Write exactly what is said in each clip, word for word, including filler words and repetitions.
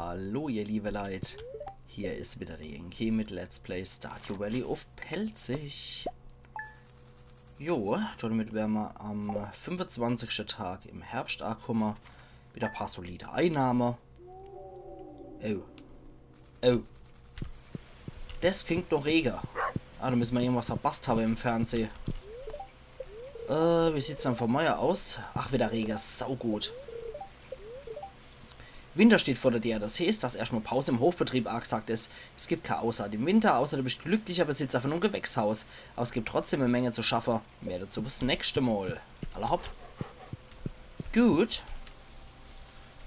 Hallo ihr liebe Leit, hier is wieder der Yankee mit Let's Play Stardew Valley uff Pälzisch. Jo, damit wäre mer am fünfundzwanzigschte Tag im Herbscht akumme. Wieder paar solide Einnahme. Oh. Oh. Des klingt noch Rege. Ah, do müsse mer irgendwas verpasst habe im Fernseh. Äh, wie sieht's dann vom Meier aus? Ach, wieder Rege. Saugut. Winter steht vor der Tür. Das heeßt, dass erschtmal Pause im Hofbetrieb agsagt is. Es gibt kee Aussaat im Winter, außer du bist glücklicher Besitzer von einem Gewächshaus. Aber es gibt trotzdem eine Menge zu schaffe. Mehr dazu bis nächste Mal. Alla hopp. Gut.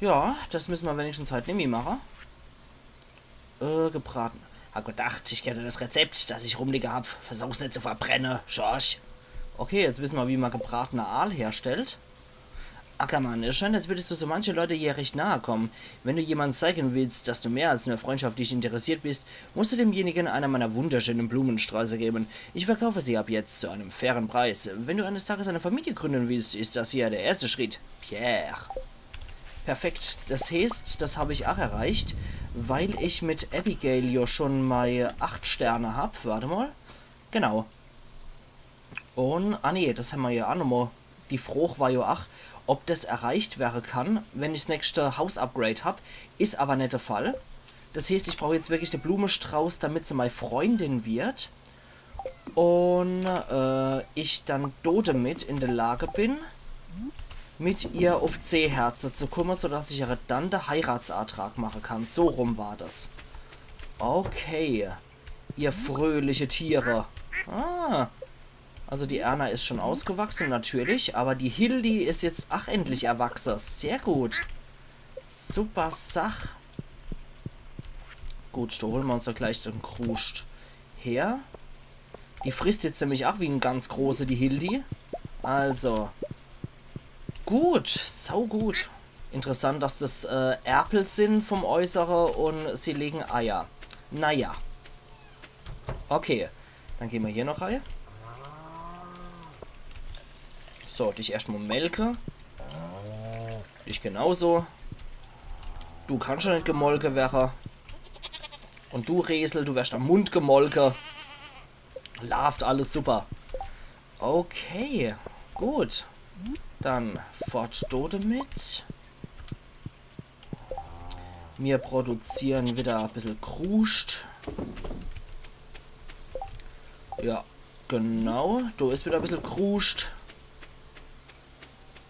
Ja, das müsse mer wenigstens heit nimmi mache. Äh, gebraten. Hab gedacht, ich kennt das Rezept, das ich rumliege hab. Versuch's net zu verbrenne, Schorsch. Okay, jetzt wisse mer, wie mer gebratene Aal herstellt. Ackermann, es scheint, als würdest du so manche Leute hier recht nahe kommen. Wenn du jemand zeigen willst, dass du mehr als nur freundschaftlich interessiert bist, musst du demjenigen einer meiner wunderschönen Blumensträuße geben. Ich verkaufe sie ab jetzt zu einem fairen Preis. Wenn du eines Tages eine Familie gründen willst, ist das hier der erste Schritt. Pierre. Perfekt. Das heeßt, das hab ich ach erreicht, weil ich mit Abigail jo schon mei acht Sterne hab. Warte mal. Genau. Un, ah nee, das hämmer jo ach nochmal. Die Froch war jo ach, ob das erreicht wäre kann, wenn ich's nächste Haus-Upgrade hab. Is aber net der Fall. Das heeßt, ich brauch jetzt wirklich de Blumestrauß, damit se mei Freundin wird. Un, äh, ich dann dodemit in der Lage bin, mit ihr uff zeh Herze zu kumme, sodass ich ihre dann de Heiratsantrag mache kann. So rum war das. Okay. Ihr fröhliche Tiere. Ah. Also die Erna is schon ausgewachse, natürlich, aber die Hildi is jetzt ach endlich erwachse. Sehr gut. Super Sach. Gut, do hole mer uns doch gleich den Kruscht her. Die frisst jetzt nämlich ach wie en ganz Große, die Hildi. Also. Gut, saugut. Interessant, dass das, äh, Erpel sin vom Äußere un sie legen Eier. Naja. Okay, dann gehn mer hier noch rei. So, dich erschtmal melke. Dich genauso. Du kannst schon net gemolke werre. Un du, Resel, du werst am Mund gemolke. Laaft alles super. Okay, gut. Dann fort dodemit. Mir produzieren wieder e bissel Kruscht. Ja, genau. Do is wieder e bissel Kruscht.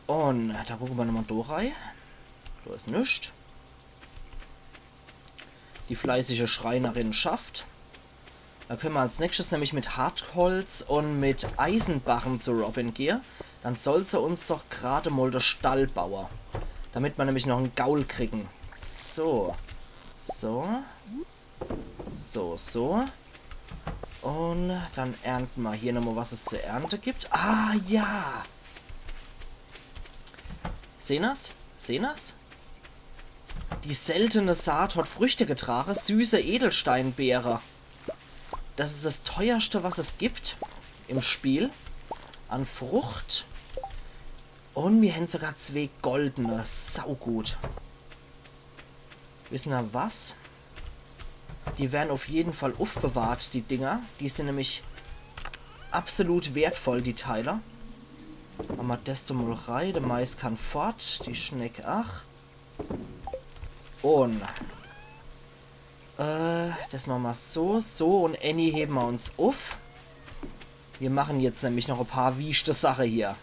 Un do gucke mer nochmal do rei. Do is nix. Die fleißige Schreinerin schafft. Do könne mer als nächstes nämlich mit Hartholz un mit Eisenbarre zu Robin gehe. Dann soll se uns doch grad mol de Stall baue. Damit mer nämlich noch en Gaul kriegen. So. So. So, so. Un dann ernte mer hier nochmal, was es zu ernte gibt. Ah, ja. Sehn er's? Sehn er's? Die seltene Saat hat Früchte getragen. Süße Edelsteinbeere. Das is das teuerschte, was es gibt im Spiel. An Frucht. Un mir hän sogar zwee goldene. Saugut. Wisse er was? Die werre uff jeden Fall uffbewahrt, die Dinger. Die sin nämlich absolut wertvoll, die Teile. Mache mer des do mol rei, de Mais kann fort, die Schneck ach. Un, äh, des mache mer so, so un äni hewe mer uns uff. Mir mache jetzt nämlich noch e paar wieschte Sache hier.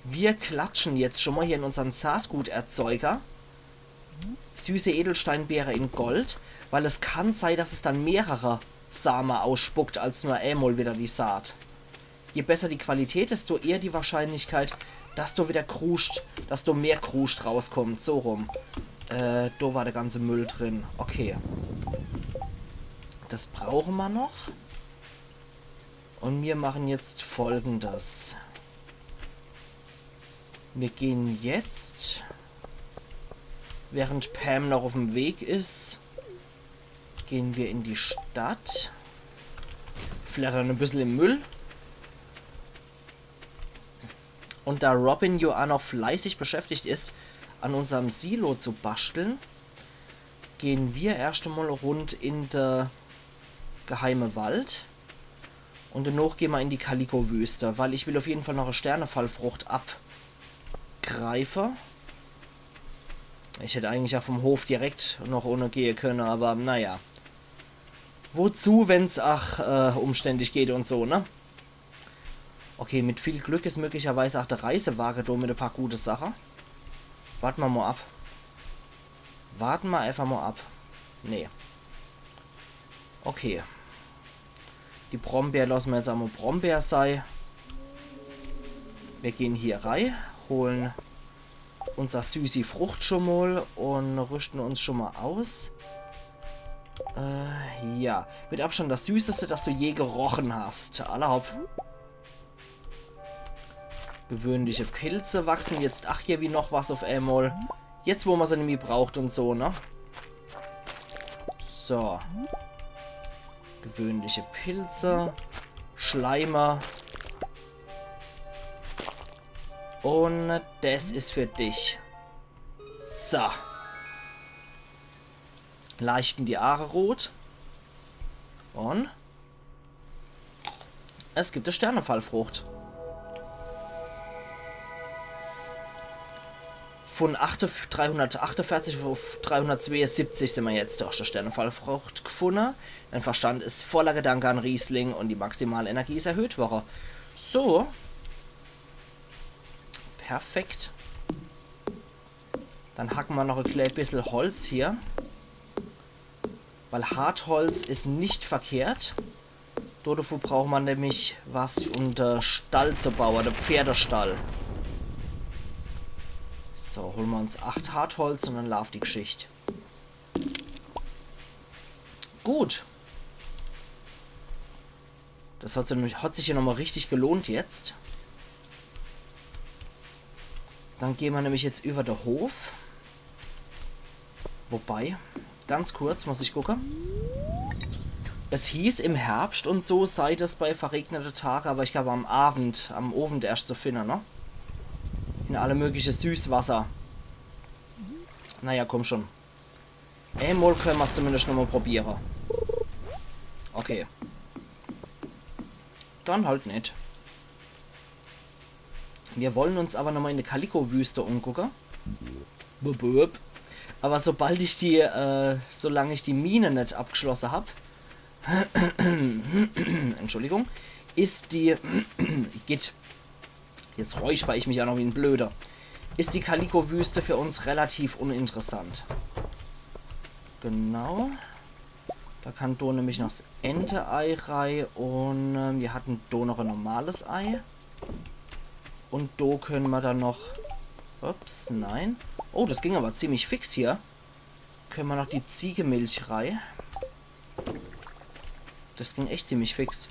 Mir klatsche jetzt schon mol hier in unsern Saatguterzeuger. Süße Edelsteinbeere in Gold, weil es kann sei, dass es dann mehrere Same ausspuckt, als nur emol wieder die Saat. Je besser die Qualität, desto eher die Wahrscheinlichkeit, dass do wieder Kruscht, dass do mehr Kruscht rauskommt. So rum. Äh, do war de ganze Müll drin. Okay. Des brauche mer noch. Un mir mache jetzt Folgendes. Mir gehn jetzt, während Pam noch uff'm Weg is, gehn mir in die Stadt, fleddern e bissel im Müll. Un da Robin jo ach noch fleißig beschäftigt is, an unserm Silo zu baschtle, gehn mer erscht emol rund in de geheime Wald. Un danoch gehn mer in die Kaliko-Wüste, weil ich will uff jeden Fall noch e Sternefallfrucht abgreife. Ich hätt eigentlich ach vum Hof direkt noch ohne gehe könne, awwer naja. Wozu, wenn's ach äh, umständig geht un so, ne? Okay, mit viel Glück is möglicherweise ach de Reisewage do mit e paar gute Sache. Wart mer mol ab. Wart mer einfach mol ab. Nee. Okay. Die Brombeer losse mer jetzt emol Brombeer sei. Mer gehn hier rei, holen unser süßi Frucht schon mol un rüschte uns schon mol aus. Äh, ja. Mit Abstand das Süßeste, das du je gerochen hast. Alla hopp. Gewöhnliche Pilze wachsen jetzt ach hier wie noch was uff emol. Jetzt, wo mer se nimmi braucht un so, ne? So. Gewöhnliche Pilze. Schleime. Un des is für dich. So. Leichten die Aare rot. Un es gibt e Sternefallfrucht. Vun achte-, dreihundertachtundvierzig uff dreihundertzweeunsiebzig sin mer jetzt. Du hasch e Sternefallfrucht gfunne. Dein Verstand is voller Gedanke an Riesling un die maximale Energie is erhöht worre. So. Perfekt. Dann hacke mer noch e klä bissel Holz hier. Weil Hartholz is net verkehrt. Dodefu brauche mer nämlich was, um de Stall zu baue, de Pferdestall. So, hole mer uns acht Hartholz un dann laaft die Gschicht. Gut. Das hat sich, hat sich hier nochmal richtig gelohnt jetzt. Dann gehn mer nämlich jetzt über de Hof. Wobei, ganz kurz muss ich gucke. Es hieß, im Herbscht und so sei das bei verregnete Tage, aber ich glaub, am Abend, am Owend erscht zu finne, ne? In alle mögliche Süßwasser. Naja, komm schon. Emol könne mer's zumindest nochmal probiere. Okay. Dann halt net. Wir wollen uns aber nochmal in de Kaliko-Wüste umgucke. Bup, bup. Aber sobald ich die, äh, solang ich die Mine net abgeschlosse hab, Entschuldigung, is die, geht, jetzt räusper ich mich ja noch wie en Blöder, is die Kaliko-Wüste für uns relativ uninteressant. Genau. Da kann do nämlich noch s Ente-Ei rei un, ähm, wir hatten do noch e normales Ei. Un do könne mer dann noch, ups, nein. Oh, das ging aber ziemlich fix hier. Könne mer noch die Ziegemilch rei. Das ging echt ziemlich fix.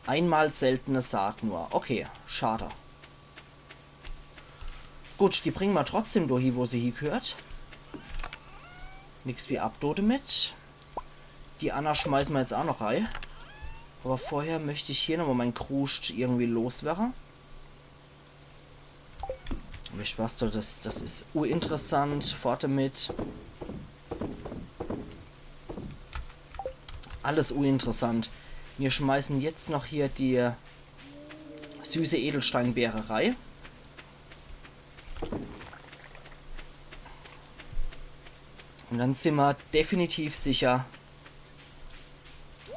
Einmal seltene Saat nur. Okay, schade. Gut, die bringe mer trotzdem do hie, wo se hiegehört. Nix wie ab do demit. Die anner schmeiße mer jetzt ach noch rei. Aber vorher möcht ich hier nochmal mein Kruscht irgendwie loswerre. Wisst was, das, das is uninteressant. Fort demit. Alles uninteressant. Wir schmeißen jetzt noch hier die süße Edelsteinbeere rei. Un dann sin mer definitiv sicher,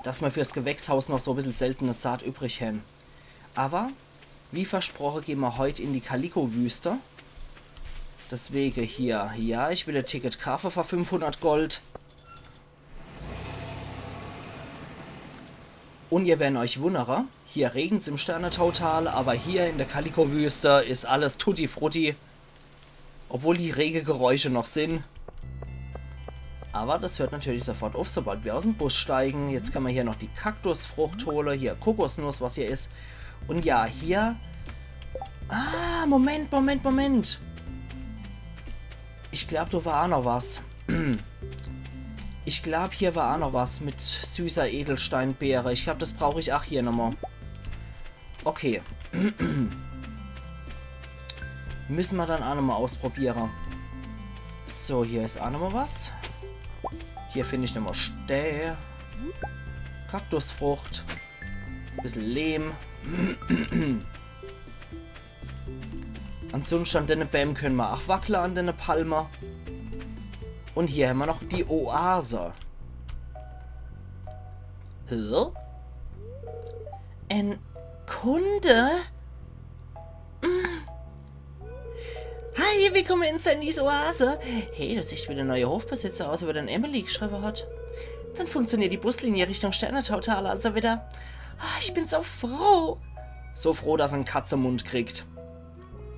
dass mer fürs Gewächshaus noch so e bissel seltene Saat übrig hän. Aber, wie versproche, gehn mer heut in die Kaliko-Wüste. Deswege hier, ja, ich will e Ticket kaafe für fünfhundert Gold. Un ihr werren euch wunnere, hier regen's im Sternetautal, aber hier in de Kaliko-Wüste is alles tutti frutti. Obwohl die Regegeräusche noch sin. Aber das hört natürlich sofort uff, sobald wir aus'm Bus steigen. Jetzt könne mer hier noch die Kaktusfrucht hole, hier Kokosnuss, was hier is. Un ja, hier. Ah, Moment, Moment, Moment. Ich glaub, do war ach noch was. Ich glaub, hier war ach noch was mit süßer Edelsteinbeere. Ich glaub, das brauch ich ach hier nochmal. Okay. Müsse mer dann ach nochmal ausprobiere. So, hier is ach nochmal was. Hier find ich nochmal Stää. Kaktusfrucht. Bissel Lehm. Ansunschte an denne Bääm könne mer ach wackle, an denne Palme. Un hier hämmer noch die Oase. Hä? En Kunde? Mm. Hi, willkomme in Sandys Oase. Hey, du siehscht wie de neie Hofbesitzer aus, iwwer den Emily geschriwwe hat. Dann funktioniert die Buslinie Richtung Sternetautal also widder. Ah, ich bin so froh. So froh, dass er en Katzemund kriegt.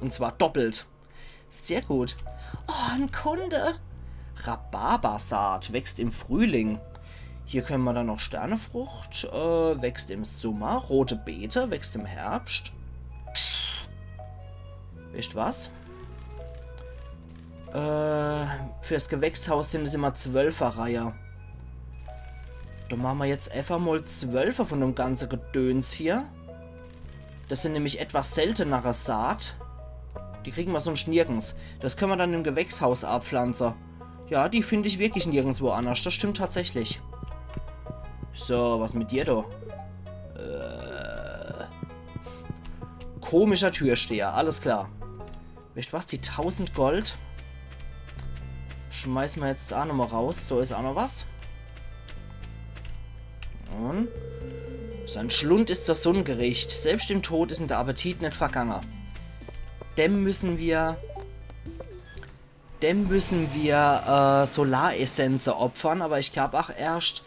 Un zwar doppelt. Sehr gut. Oh, en Kunde. Rhabarbersaat wächst im Frühling. Hier könne mer dann noch Sternefrucht, äh, wächst im Summer. Rote Beete wächst im Herbscht. Weescht was? Äh, fürs Gewächshaus sin es immer zwölfer Reihe. Dann mache mer jetzt äfach mol zwölfer von dem ganze Gedöns hier. Das sin nämlich etwas seltenere Saat. Die kriege mer sunscht nirgends. Das könne mer dann im Gewächshaus abpflanze. Ja, die find ich wirklich nirgendswo annerscht. Das stimmt tatsächlich. So, was mit dir, du? Äh, komischer Türsteher, alles klar. Weescht was, die tausend Gold schmeiße mer jetzt ach nochmal raus. Do is ach noch was. Un sein Schlund is zur Sunn gericht. Selbscht im Tod is em de Appetit net vergange. Dem müsse mer, dem müsse mer, äh, Solaressenze opfere, awwer ich glaab ach erscht,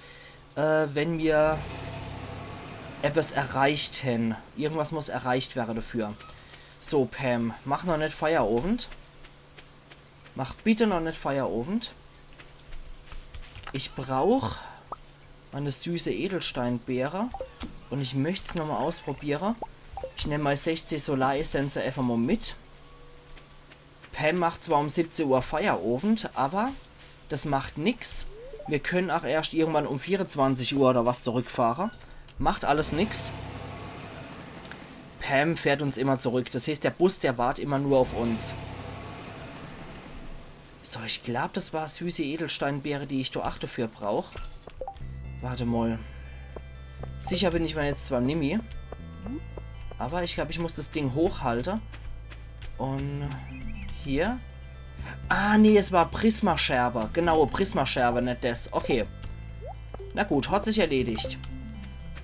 äh, wenn mer ebbes erreicht hän. Irgendwas muss erreicht wäre dafür. So, Pam, mach noch net Feierowend. Mach bitte noch net Feierowend. Ich brauch meine süße Edelsteinbeere. Un ich möcht's nochmal ausprobiere. Ich nemm mei sechzig Solaressenze äfach mal mit. Pam macht zwar um siebzehn Uhr Feierowend, awwer das macht nix. Mir könne ach erscht irgendwann um vierundzwanzig Uhr oder was zurückfahre. Macht alles nix. Pam fährt uns immer zurück. Das heeßt, der Bus, der wart immer nur auf uns. So, ich glaab, das war süße Edelsteinbeere, die ich do ach dafür brauch. Wart mal. Sicher bin ich mer jetzt zwar nimmi. Awwer ich glaab, ich muss das Ding hochhalte. Un hier. Ah, nee, es war Prismascherbe. Genau, Prismascherbe, net das. Okay. Na gut, hat sich erledigt.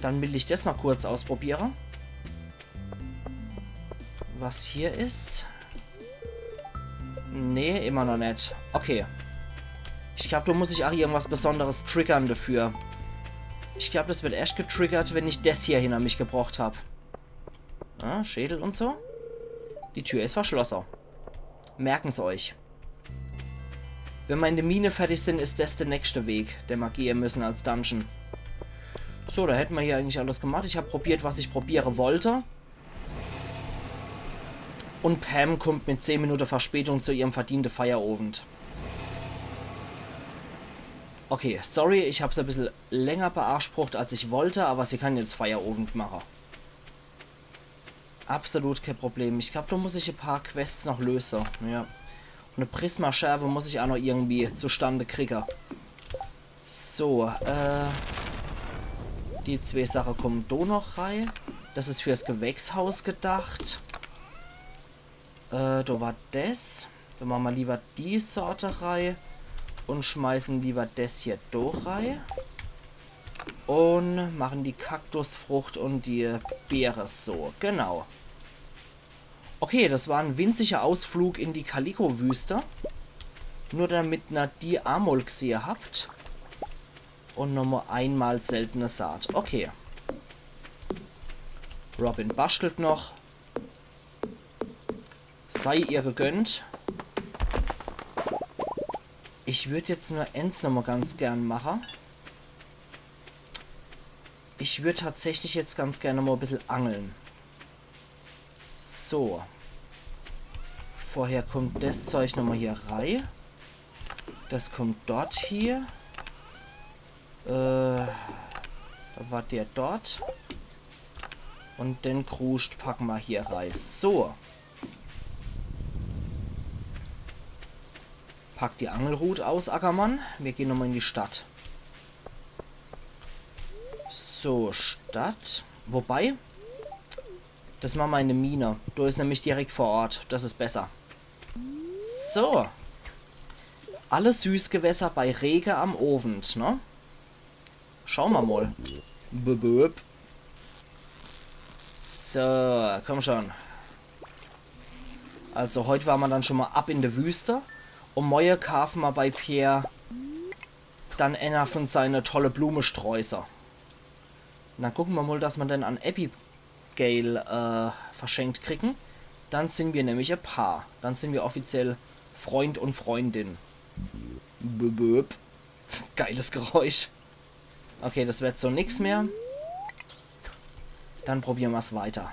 Dann will ich das noch kurz ausprobiere. Was hier is? Nee, immer noch net. Okay. Ich glaab, do muss ich ach irgendwas Besonderes triggern dafür. Ich glaab, das wird erscht getriggert, wenn ich das hier hinner mich gebracht hab. Ah, Schädel un so. Die Tür is verschlosse. Merken's euch. Wenn mer in de Mine fertig sin, is das de nächste Weg, den mer gehe müsse als Dungeon. So, do hätte mer hier eigentlich alles gemacht. Ich hab probiert, was ich probiere wollte. Un Pam kommt mit zehn Minute Verspätung zu ihrem verdiente Feierowend. Okay, sorry, ich hab's e bissel länger beansprucht, als ich wollte, awwer sie kann jetzt Feierowend mache. Absolut kee Problem. Ich glaab, do muss ich e paar Quests noch löse. Ja. Un e Prismascherbe muss ich ach noch irgendwie zustande kriege. So, äh, die zwee Sache kommen do noch rei. Das is fürs Gewächshaus gedacht. Äh, do war des. Dann mache mer liewer die Sorte rei un schmeiße liewer des hier do rei. Un mache die Kaktusfrucht un die Beere so. Genau. Okay, das war en winziger Ausflug in die Kaliko-Wüste. Nur damit ner die emol gsehe habt. Un nochmal einmal seltene Saat. Okay. Robin bastelt noch. Sei ihr gegönnt. Ich würd jetzt nur ens nochmal ganz gern mache. Ich würd tatsächlich jetzt ganz gern nochmal e bissel angle. So. Vorher kommt des Zeug nochmal hier rei. Das kommt dort hier. Äh, do war der dort. Un den Kruscht packe mer hier rei. So. Pack die Angelrut aus, Ackermann. Mir gehn nochmal in die Stadt. So, Stadt. Wobei, das mache mer in de Mine. Do is nämlich direkt vor Ort. Das is besser. So. Alle Süßgewässer bei Rege am Owend, ne? Schaue mer mol. Böböb. So, komm schon. Also, heut ware mer dann schon mol ab in de Wüste. Un moie kaafe mer bei Pierre dann eener von seine tolle Blumesträußer. Dann gucke mer mol, dass mer den an Abigail, äh, verschenkt kriegen. Dann sin mer nämlich e Paar. Dann sin mer offiziell Freund un Freundin. Böböb. Geiles Geräusch. Okay, das werd so nix mehr. Dann probiere mer's weiter.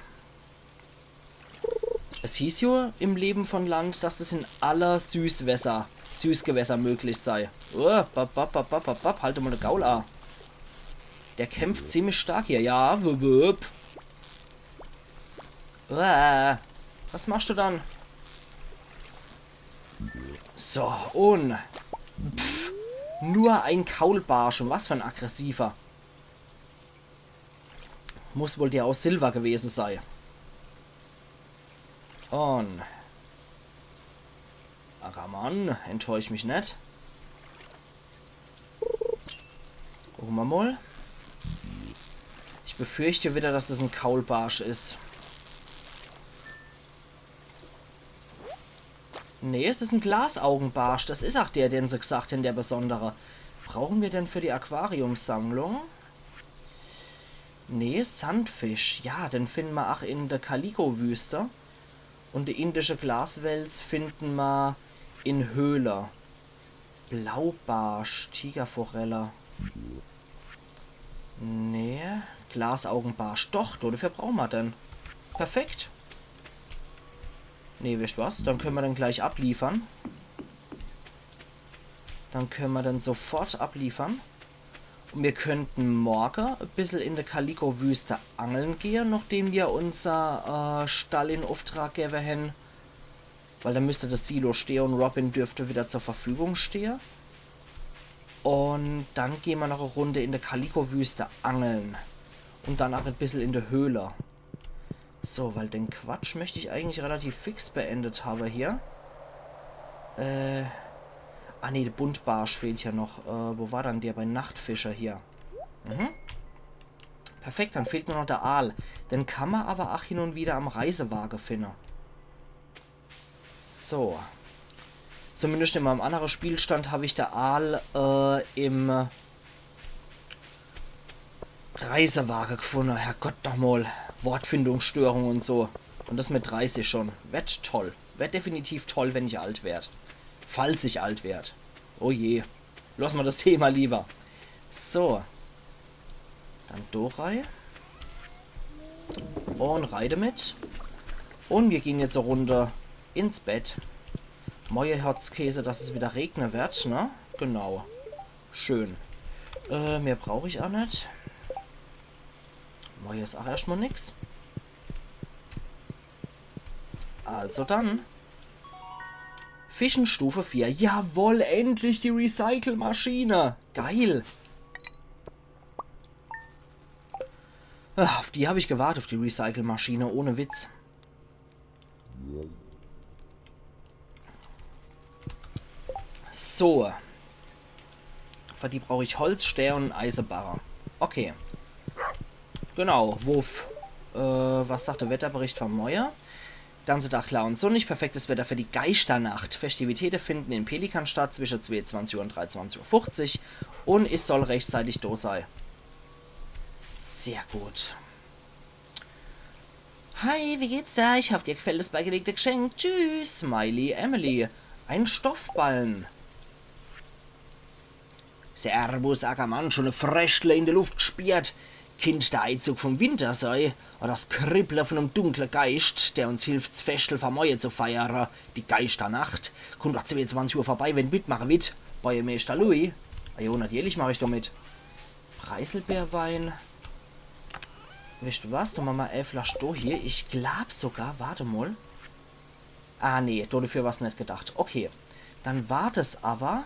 Es hieß jo im Leben von Land, dass es in alle Süßwässer, Süßgewässer möglich sei. Oh, bap, bap, bap, bap, bap, bap, halt mol de Gaul a. Der kämpft ziemlich stark hier. Ja, wup, wup. Uah. Was machst du dann? So, un pff, nur ein Kaulbarsch. Un was für ein aggressiver. Muss wohl der aus Silber gewesen sei. Un Ackermann, enttäusch mich net. Gucke mer mol. Ich befürchte wieder, dass es en Kaulbarsch is. Nee, es is en Glasaugenbarsch. Das is ach der, den se gesagt hen, der besondere. Brauche mer den für die Aquariumsammlung? Nee, Sandfisch. Ja, den finne mer ach in de Kaliko-Wüste. Un die indische Glaswels finne mer in Höhle. Blaubarsch, Tigerforelle. Nee, Glasaugenbarsch. Doch, do, dafür brauche mer den. Perfekt. Nee, wisst was? Dann könne mer den gleich abliefere. Dann könne mer den sofort abliefere. Un mir könnte morge e bissel in de Kaliko-Wüste angle gehe, nachdem mer unser, äh, Stall in Auftrag gewwe hen. Weil dann müsst das Silo stehe un Robin dürft wieder zur Verfügung stehe. Un dann gehn mer noch e Runde in de Kaliko-Wüste angle. Un dann ach e bissel in de Höhle. So, weil den Quatsch möcht ich eigentlich relativ fix beendet hawwe hier. Äh. Ah nee, de Buntbarsch fehlt jo noch. Äh, wo war dann der bei Nachtfischer hier? Mhm. Perfekt, dann fehlt nur noch de Aal. Den kann mer awwer ach hin un wieder am Reisewaage finne. So. Zumindest in meinem annere Spielstand hab ich de Aal, äh, im Reisewaage gefunne. Herrgott nochmol. Wortfindungsstörung un so. Un das mit dreißig schon. Werd toll. Werd definitiv toll, wenn ich alt werd. Falls ich alt werd. Oh je. Loss mer das Thema lieber. So. Dann do rei. Un rei demit. Un mir gehn jetzt e Runde ins Bett. Moie hot's gheeße, dass es wieder regne werd, ne? Genau. Schön. Äh, mehr brauch ich ach net. Moie is ach erscht mol nix. Also dann. Fischen Stufe vier. Jawoll, endlich die Recycle-Maschine. Geil. Ah, auf die hab ich gewartet, auf die Recycle-Maschine, ohne Witz. So. Für die brauch ich Holz, Stää un Eisebarre. Okay. Genau, wuff. Äh, was sagt de Wetterbericht von moie? Ganze Tag klar un sonnig, perfektes Wetter für die Geischternacht. Festivitäte finden in Pelikan statt zwischen zweiundzwanzig Uhr un dreiundzwanzig Uhr fünfzig un ich soll rechtzeitig do sei. Sehr gut. Hi, wie geht's dir? Ich hoff, dir gefällt das beigelegte Geschenk. Tschüss, Smiley, Emily. Ein Stoffballen. Servus, Ackermann, schon e Freschtle in de Luft gspiert. Kinnt der Eizug vom Winter sei, oder das Kribble von em dunkle Geischt, der uns hilft, s Feschtel von moie zu feiere, die Geischternacht. Kumm doch zweiundzwanzig Uhr vorbei, wenn d' mitmache willscht. Bojemeeschter Louis. Ah jo, natürlich mach ich do mit. Preiselbeerwein. Wisst was? Do mache mer e Flasch do hier. Ich glaab sogar, wart mol. Ah, nee, do dafür war's net gedacht. Okay. Dann war das awwer,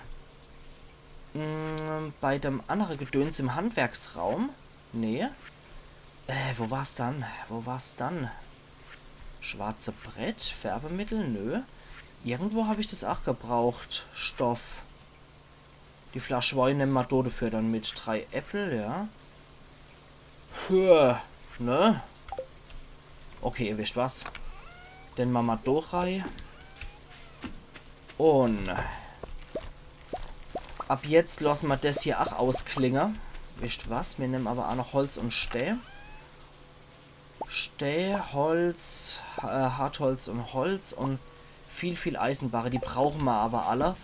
mm, bei dem annere Gedöns im Handwerksraum. Nee. Äh, wo war's dann? Wo war's dann? Schwarze Brett, Färbemittel? Nö. Irgendwo hab ich das ach gebraucht. Stoff. Die Flasch Wei nemme ma do dafür dann mit. Drei Äppel, ja. Puh, ne? Okay, ihr wisst was. Dann mache ma do rei. Un ab jetzt losse ma des hier ach ausklinge. Wisst was? Mir nemme aber ach noch Holz un Stää. Stää, Holz, äh, Hartholz un Holz un viel, viel Eisenbarre. Die brauche ma aber alle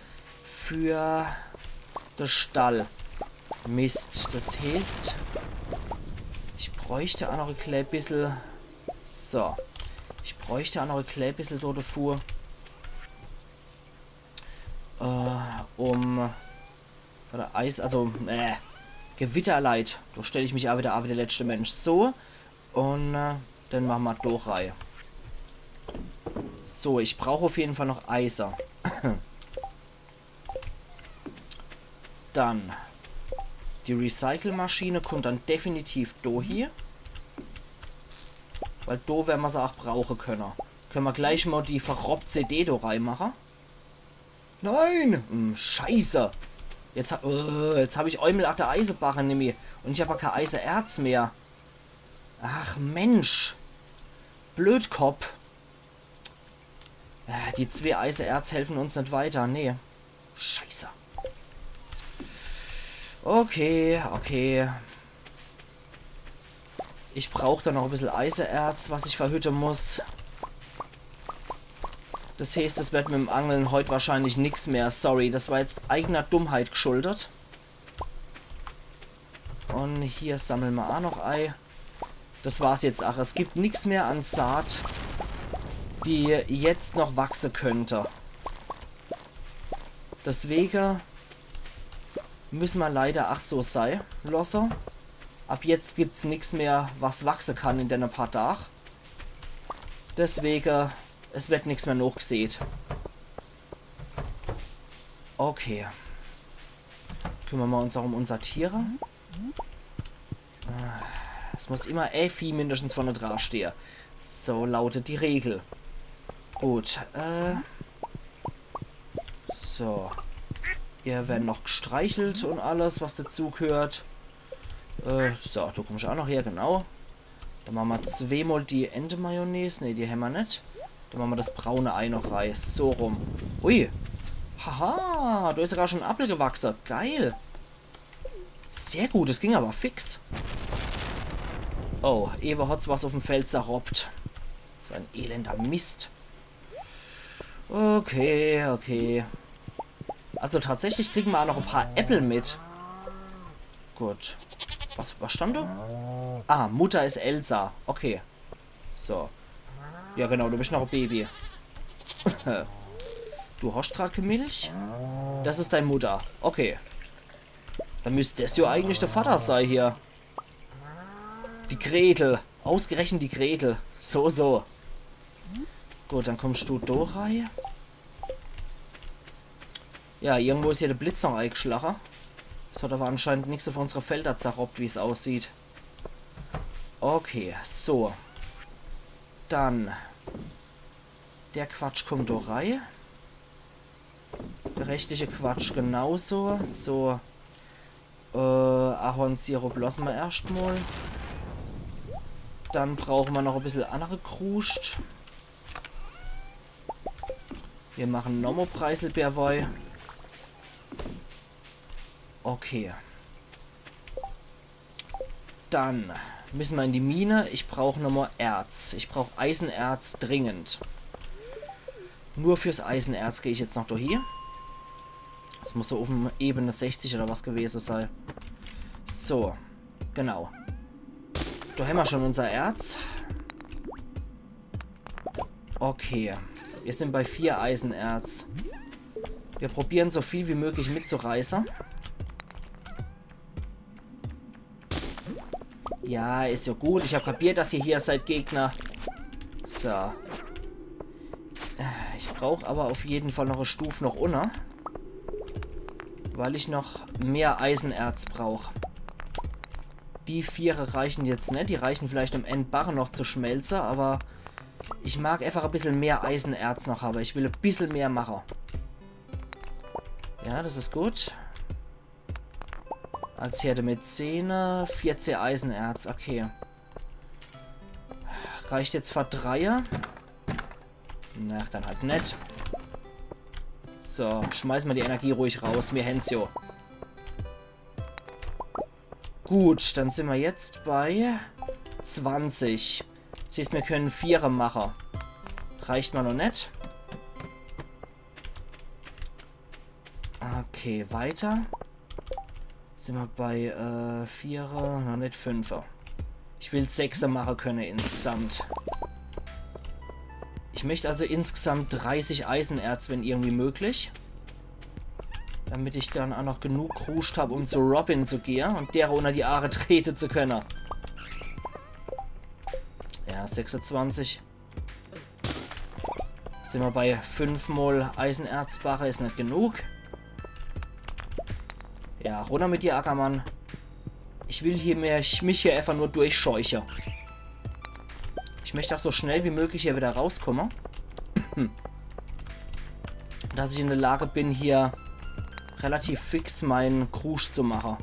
für de Stall. Mist, das heeßt, ich bräucht ach noch e klää bissel. So. Ich bräucht ach noch e klää bissel do dafür. Äh, um. Oder Eis, also, äh, Gewitterleit. Do stell ich mich ach wieder a wie de letschte Mensch. So. Un äh, dann mache ma do rei. So, ich brauch auf jeden Fall noch Eise. Dann. Die Recycle-Maschine kommt dann definitiv do hie. Weil do wern ma se ach brauche könne. Könne ma gleich mol die verrobbt C D do reimache. Nein! Hm, Scheiße! Jetzt, ha äh, jetzt hab ich Eumel ach de Eisebarre nimmi. Un ich hab ach kee Eiseerz mehr. Ach Mensch. Blödkopp. Äh, die zwee Eiseerz helfen uns net weiter. Nee. Scheiße. Okay, okay. Ich brauch dann noch e bissel Eiseerz, was ich verhütte muss. Das heeßt, es werd mit'm Angle heut wahrscheinlich nix mehr. Sorry, das war jetzt eigener Dummheit gschuldet. Un hier sammle ma ach noch ei. Das war's jetzt ach. Es gibt nix mehr an Saat, die jetzt noch wachse könnt. Deswege müsse ma leider ach so sei losse. Ab jetzt gibt's nix mehr, was wachse kann in denne paar Dag. Deswege, es werd nix mehr nochgseht. Okay. Kümmere ma uns ach um unser Tiere. Äh, es muss immer e Vieh mindestens vorne dra stehe. So lautet die Regel. Gut, äh. So. Hier werden noch gstreichelt un alles, was dazugehört. Äh, so, du kommst ach noch her, genau. Dann mache ma zweemol die Entemayonnaise. Nee, die hämmer net. Dann mache ma das braune Ei noch rei. So rum. Ui. Haha, do is sogar schon en Appel gewachse. Geil. Sehr gut, es ging aber fix. Oh, ewe hot's was uff'm Feld zerroppt. So en elender Mist. Okay, okay. Also tatsächlich kriege ma ach noch e paar Äppel mit. Gut. Was, was stand do? Ah, Mutter is Elsa. Okay. So. Ja, genau, du bist noch e Baby. Du hast grad kee Milch? Das is dei Mutter. Okay. Dann müsst das jo eigentlich de Vater sei hier. Die Gretel. Ausgerechnet die Gretel. So, so. Gut, dann kommst du do rei. Ja, irgendwo is hier de Blitz noch eigschlache. Das hat aber anscheinend nix auf unsere Felder zerroppt, wie's aussieht. Okay, so. Dann. Der Quatsch kommt do rei. Der restliche Quatsch genauso. So. Äh, Ahornsirup losse ma erscht mol. Dann brauche ma noch e bissel annere Kruscht. Mir mache nochmol Preiselbeerwei. Okay. Dann müsse ma in die Mine. Ich brauch nochmol Erz. Ich brauch Eisenerz dringend. Nur fürs Eisenerz geh ich jetzt noch do hie. Das muss so uff em Ebene sechzig oder was gewese sei. So, genau. Do hämmer schon unser Erz. Okay, wir sind bei vier Eisenerz. Wir probieren so viel wie möglich mitzureiße. Ja, is jo gut. Ich hab kapiert, dass ihr hier seid, Gegner. So. Ich brauch aber auf jeden Fall noch e Stuf noch unne. Weil ich noch mehr Eisenerz brauch. die viere reichen jetzt net. Die reichen vielleicht, um en Barre noch zu schmelze, awwer ich mag äfach e bissel mehr Eisenerz noch hawwe. Ich will e bissel mehr mache. Ja, das is gut. Als Herde mit zehne, vierzeh Eisenerz, okay. Reicht jetzt fer dreie? Na, dann halt net. So, schmeiß mer die Energie ruhig raus, mir hän's jo. Gut, dann sin mer jetzt bei zwanzig. Siehscht, mir könne Vierer mache. Reicht mer noch net. Okay, weiter. Sin mer bei, äh, Vierer, noch net Fünfer. Ich will Sechser mache könne insgesamt. Ich möcht also insgesamt dreißig Eisenerz, wenn irgendwie möglich. Damit ich dann aa noch genug Kruscht hab, um zu Robin zu gehe und dere unner die Aare trete zu könne. Ja, sechsundzwanzig. Sin mer bei fünf mol Eisenerzbarre, is net genug. Ja, runner mit dir, Ackermann. Ich will hier mehr, ich, mich hier äfach nur durchscheuche. Ich möcht aa so schnell wie möglich hier wieder rauskomme. Dass ich in de Lage bin, hier relativ fix mein Kruscht zu mache.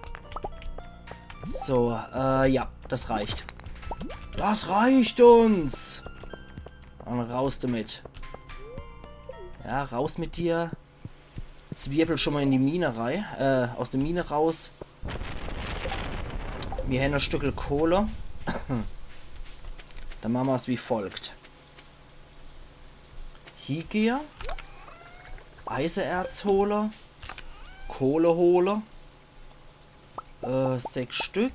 So, äh, ja, das reicht. Das reicht uns! Und raus damit. Ja, raus mit dir. Zwirbel schon mol in die Mine rei, äh, aus de Mine raus. Mir hänn e Stückel Kohle. Dann mache mer's wie folgt. Hiegehe. Eisenerz hole. Kohle hole. Äh, sechs Stück.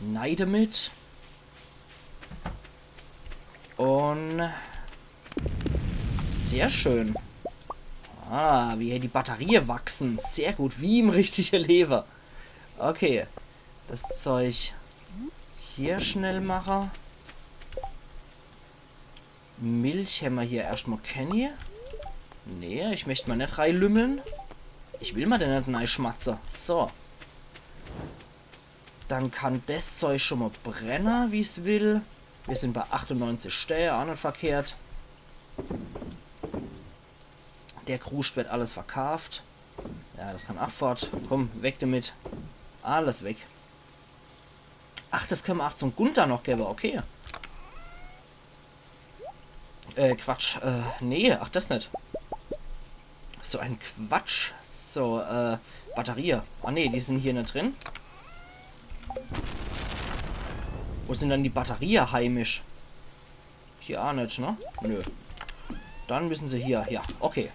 Nei damit. Und sehr schön. Ah, wie hier die Batterie wachsen. Sehr gut, wie im richtige Lewe. Okay, das Zeug hier schnell mache. Milch hämmer hier erscht mol kenni. Nee, ich möcht mol net reilümmle. Ich will mol do net neischmatze. So. Dann kann des Zeug schon mol brenne, wie's will. Mir sin bei achtundneunzig Stää, aa net verkehrt. Der Kruscht wird alles verkaaft. Ja, das kann aa fort. Komm, weg damit. Alles weg. Ach, das könne mer aa zum Gunther noch gewwe, okay. Äh, Quatsch. Äh, nee, ach, das net. So ein Quatsch. So, äh, Batterie. Ah, nee, die sin hier net drin. Wo sin dann die Batterie heimisch? Hier aa net, ne? Nö. Dann müssen se hier. Ja, okay.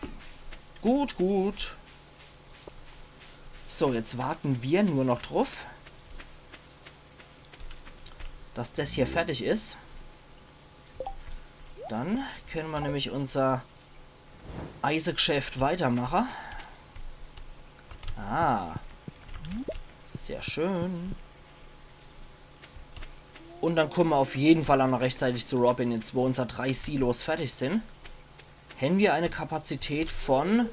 Gut, gut. So, jetzt warten mir nur noch druff, dass des hier fertig is. Dann könne mer nämlich unser Eisegeschäft weitermache. Ah. Sehr schön. Und dann komme mer auf jeden Fall aa noch rechtzeitig zu Robin, jetzt wo unser drei Silos fertig sin. Hänn mir e Kapazität von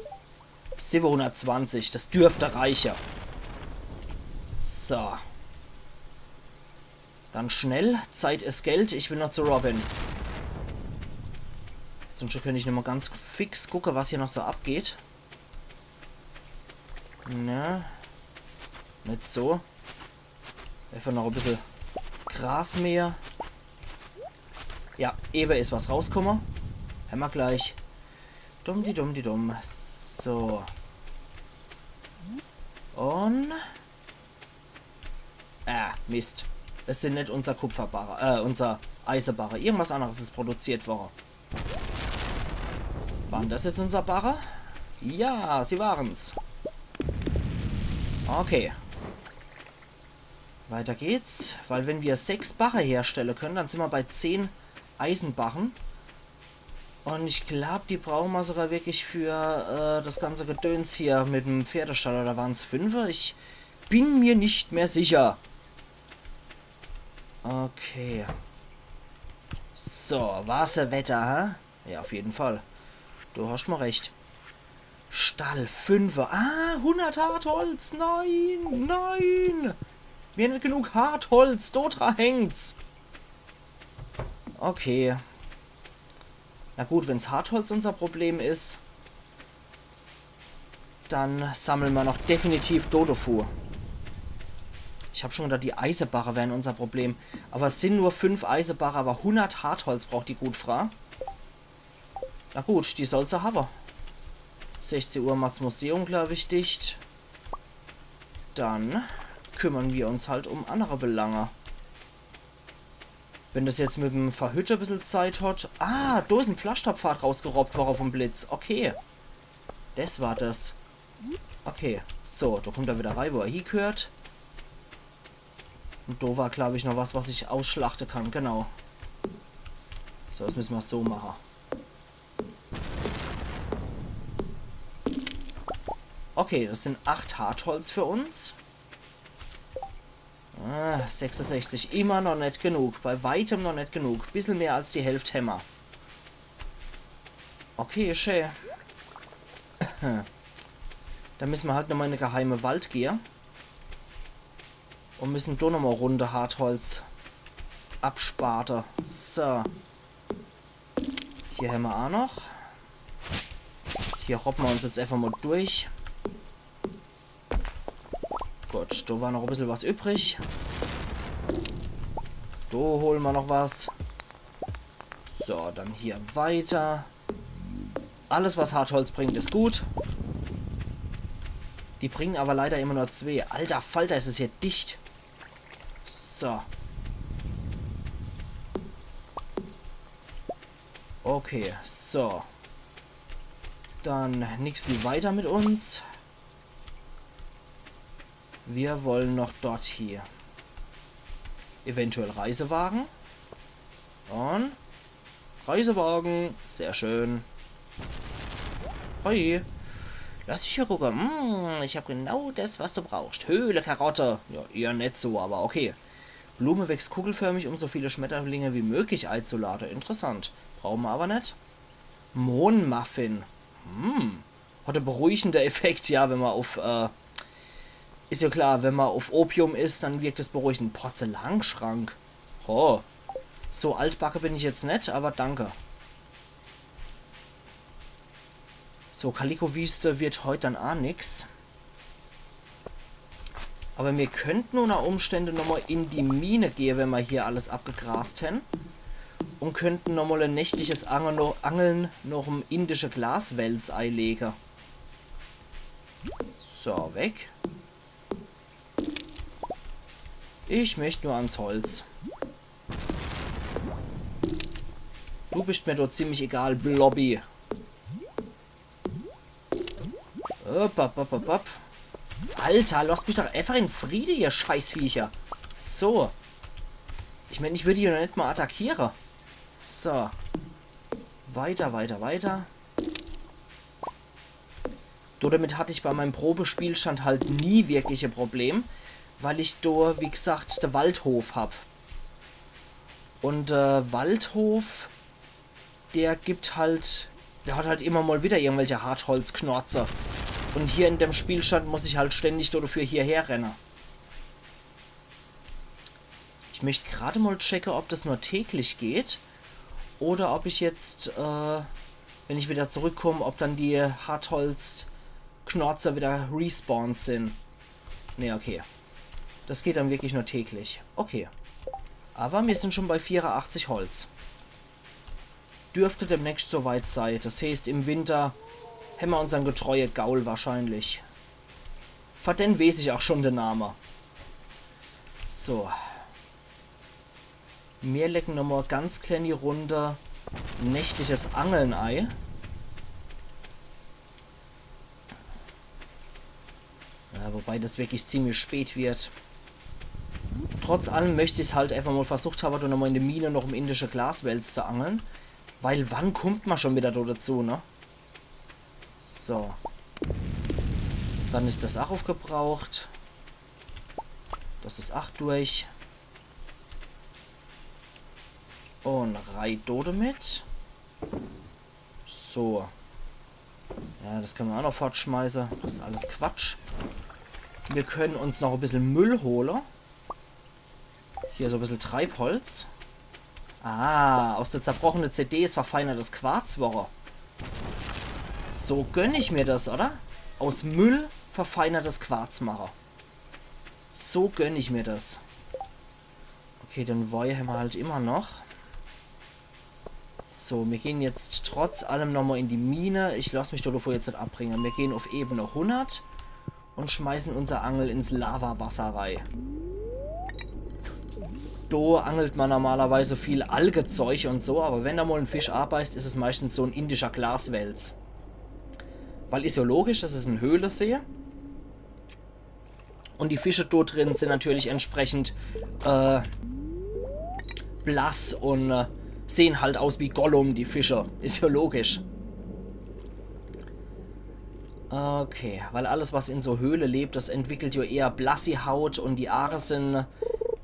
siwwehunnertzwanzig. Das dürft reiche. So. Dann schnell. Zeit is Geld. Ich will noch zu Robin. Sunscht könnt ich noch mol ganz fix gucke, was hier noch so abgeht. Ne. Net so. Äfach noch e bissel Gras mähe. Ja, ewe is was rauskomme. Hämmer gleich. Dumm di dumm di dumm. So. Und... Ah, Mist. Es sin net unser Kupferbarre, äh, unser Eisebarre. Irgendwas anderes is produziert worre. Waren das jetzt unser Barre? Ja, sie waren's. Okay. Weiter geht's, weil wenn mir sechs Barre herstelle könne, dann sin mir bei zehn Eisebarre. Und ich glaub, die brauche mir sogar wirklich für, äh, das ganze Gedöns hier mit dem Pferdestall, oder waren's fünfe? Ich bin mir nicht mehr sicher. Okay. So, war's e Wetter, hä? Ja, auf jeden Fall. Du hast mal recht. Stall fünfe. Ah, hundert Hartholz. Nein, nein. Mir hän net genug Hartholz. Do dra hängt's. Okay. Na gut, wenn's Hartholz unser Problem is, dann sammle mer noch definitiv do devu. Ich hab schon gedacht, die Eisebarre wären unser Problem. Aber es sin nur fünf Eisebarre, aber hundert Hartholz braucht die gut Fra. Na gut, die soll se hawwe. Sechzeh Uhr macht's Museum, glaub ich, dicht. Dann kümmern wir uns halt um andere Belange. Wenn das jetzt mit dem Verhütter e bissel Zeit hat. Ah, do is en Pflasterpfad rausgerobbt worre vom Blitz. Okay. Das war das. Okay. So, do kommt er wieder rei, wo er hiegehört. Und do war, glaub ich, noch was, was ich ausschlachte kann. Genau. So, das müssen wir so machen. Okay, das sind acht Hartholz für uns. Ah, sechsundsechzig, immer noch net genug. Bei weitem noch net genug. Bissel mehr als die Hälft hämmer. Okay, schä. Dann müssen wir halt nochmal in de geheime Wald gehe. Und müssen do nochmal Runde Hartholz absparte. So. Hier hämmer a noch. Hier roppe mer uns jetzt einfach mal durch. Gut, do war noch e bissel was übrig. Do hole mer noch was. So, dann hier weiter. Alles, was Hartholz bringt, is gut. Die bringen aber leider immer nur zwee. Alter Falter, is es hier dicht. So. Okay, so. Dann nix wie weiter mit uns. Wir wollen noch dort hier. Eventuell Reisewagen. Und Reisewagen. Sehr schön. Hoi. Lass mich mal gucken. Hm, ich hab genau das, was du brauchst. Höhle Karotte. Ja, eher net so, aber okay. Blume wächst kugelförmig, um so viele Schmetterlinge wie möglich eizulade. Interessant. Brauchen wir aber net. Mohnmuffin. Hm. Hat en beruhigender Effekt, ja, wenn man auf, äh, is ja klar, wenn man auf Opium is, dann wirkt es beruhigend. Porzellanschrank. Oh. So altbacke bin ich jetzt net, aber danke. So, Kaliko-Wüste wird heut dann a nix. Aber mir könnten unter Umstände nochmal in die Mine gehe, wenn mer hier alles abgegrast hän. Und könnten nochmal e nächtliches Angeln, Angeln noch em indische Glaswels eilege. So, weg. Ich möcht nur ans Holz. Du bist mir doch ziemlich egal, Blobby. Hopp, hopp, hopp, hopp, hopp. Alter, lasst mich doch einfach in Friede, ihr Scheißviecher. So. Ich mein, ich würd die noch net mal attackiere. So. Weiter, weiter, weiter. Do damit hatt ich bei meinem Probespielstand halt nie wirklich e Problem, weil ich do, wie gesagt, de Waldhof hab. Und, äh, Waldhof, der gibt halt, der hat halt immer mal wieder irgendwelche Hartholzknorze. Und hier in dem Spielstand muss ich halt ständig do dafür hierher renne. Ich möcht grad mal checke, ob das nur täglich geht oder ob ich jetzt, äh, wenn ich wieder zurückkomm, ob dann die Hartholzknorze wieder respawned sind. Nee, okay. Das geht dann wirklich nur täglich. Okay. Aber mir sind schon bei vierundachtzig Holz. Dürfte demnächst soweit sei. Das heeßt, im Winter hämmer unsern getreue Gaul wahrscheinlich. Für den weeß ich auch schon de Name. So. Mir lecken nochmal ganz klein die Runde nächtliches Angeln ei. Ja, wobei das wirklich ziemlich spät wird. Trotz allem möcht ich's halt einfach mal versucht habe, do nochmal in de Mine noch em indische Glaswels zu angeln. Weil wann kommt man schon wieder do dazu, ne? So. Dann is das auch aufgebraucht. Das is auch durch. Und rei do damit. So. Ja, das könne mer ach noch fortschmeiße. Das is alles Quatsch. Mir könne uns noch e bissel Müll hole. Hier so e bissel Treibholz. Ah, aus der zerbrochene C D is verfeinertes Quarz worre. So gönn ich mir das, oder? Aus Müll verfeinertes Quarz mache. So gönn ich mir das. Okay, den Woi hämmer halt immer noch. So, mir gehn jetzt trotz allem nochmol in die Mine. Ich lass mich do devor jetzt net abbringe. Mir gehn uff Ebene hundert und schmeißen unser Angel ins Lavawasser rei. Do angelt mer normalerweise viel Algezeug und so, aber wenn do mol en Fisch abeißt, is es meistens so en indischer Glaswels. Weil is ja logisch, das is en Höhlesee. Und die Fische dort drin sind natürlich entsprechend äh, blass und äh, sehen halt aus wie Gollum, die Fische. Is ja logisch. Okay, weil alles, was in so Höhle lebt, das entwickelt ja eher blassi Haut und die Aare sind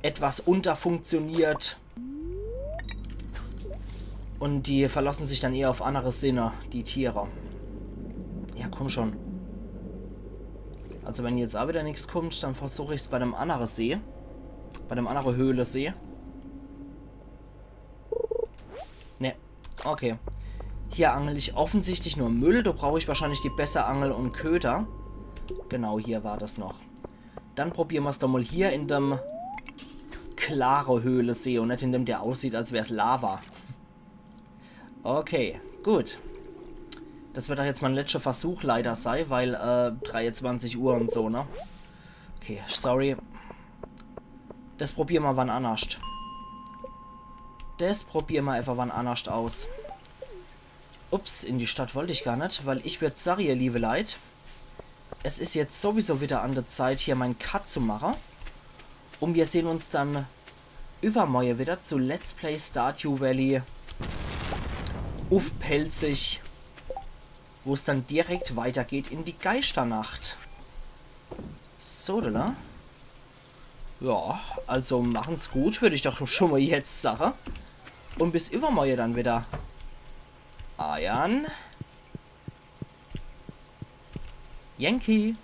etwas unterfunktioniert. Und die verlassen sich dann eher auf andere Sinne, die Tiere. Ja, komm schon. Also wenn jetzt auch wieder nix kommt, dann versuch ich's bei dem andere See. Bei dem andere Höhlesee. Ne, okay. Hier angel ich offensichtlich nur Müll. Da brauch ich wahrscheinlich die besser Angel und Köder. Genau, hier war das noch. Dann probiere mer's doch mal hier in dem klare Höhlesee und net in dem, der aussieht, als wär's Lava. Okay, gut. Das wird doch jetzt mein letzter Versuch leider sei, weil äh, dreiundzwanzig Uhr und so, ne? Okay, sorry. Das probiere mer wann annerscht. Das probiere mer einfach wann annerscht aus. Ups, in die Stadt wollt ich gar net, weil ich würd sage, ihr liebe Leit, es is jetzt sowieso wieder an der Zeit, hier mein Cut zu mache. Und wir sehen uns dann übermorje wieder zu Let's Play Stardew Valley uff Pälzisch, wo's dann direkt weitergeht in die Geischternacht. So, oder? Ja, also machen's gut, würd ich doch schon mal jetzt sage. Und bis übermorje dann wieder. Eiern. Yankee.